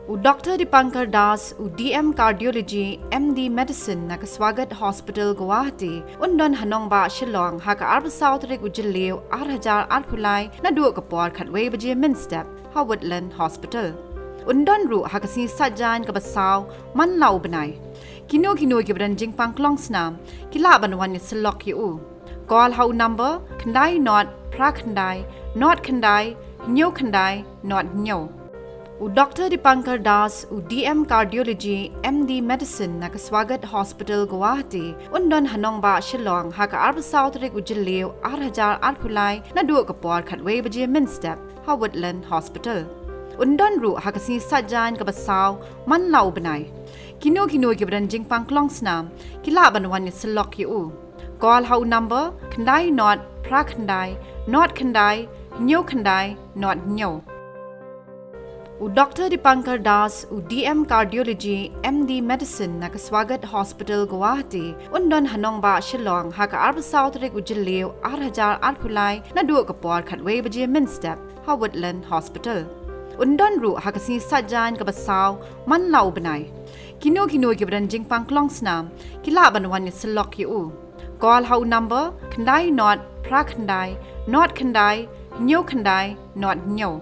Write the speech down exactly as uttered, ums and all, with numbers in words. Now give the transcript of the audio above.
U Doctor Dipankar Das, u D M Cardiology, M D Medicine na ka Swagat Hospital, Guwahati, un don ha nongbah Shillong ha ka arphew saw tarik u Jylliew ar hajar arphew lai naduh ka por khatwei baje mynstep ha Woodland Hospital. Un don ruh ha ka sngi Saitjaiñ kaba saw man la u bnai. Kino kino kiba don jingpang klong snam ki lah ban wan ïasyllok ïa u. Call ha u number khyndai nod phra khyndai nod khyndai hynñiew khyndai nod hynñiew. U Doctor Dipankar Das, u D M Cardiology, M D Medicine na ka Swagat Hospital, Guwahati, un don ha nongbah Shillong ha ka arphew saw tarik u Jylliew ar hajar arphew lai naduh ka por khatwei baje mynstep ha Woodland Hospital. Un don ruh ha ka sngi Saitjaiñ kaba saw man la u bnai. Kino kino kiba don jingpang klong snam ki lah ban wan ïasyllok ïa u. Call ha u number khyndai nod phra khyndai nod khyndai hynñiew khyndai nod hynñiew. U Doctor Dipankar Das, u D M Cardiology, M D Medicine na ka Swagat Hospital, Guwahati, un don ha nongbah Shillong ha ka arphew saw tarik u Jylliew ar hajar arphew lai naduh ka por khatwei baje mynstep ha Woodland Hospital. Un don ruh ha ka sngi Saitjaiñ kaba saw man la u bnai. Kino kino kiba don jingpang klong snam ki lah ban wan ïasyllok ïa u. Call ha u number khyndai nod phra khyndai nod khyndai hynñiew khyndai nod hynñiew.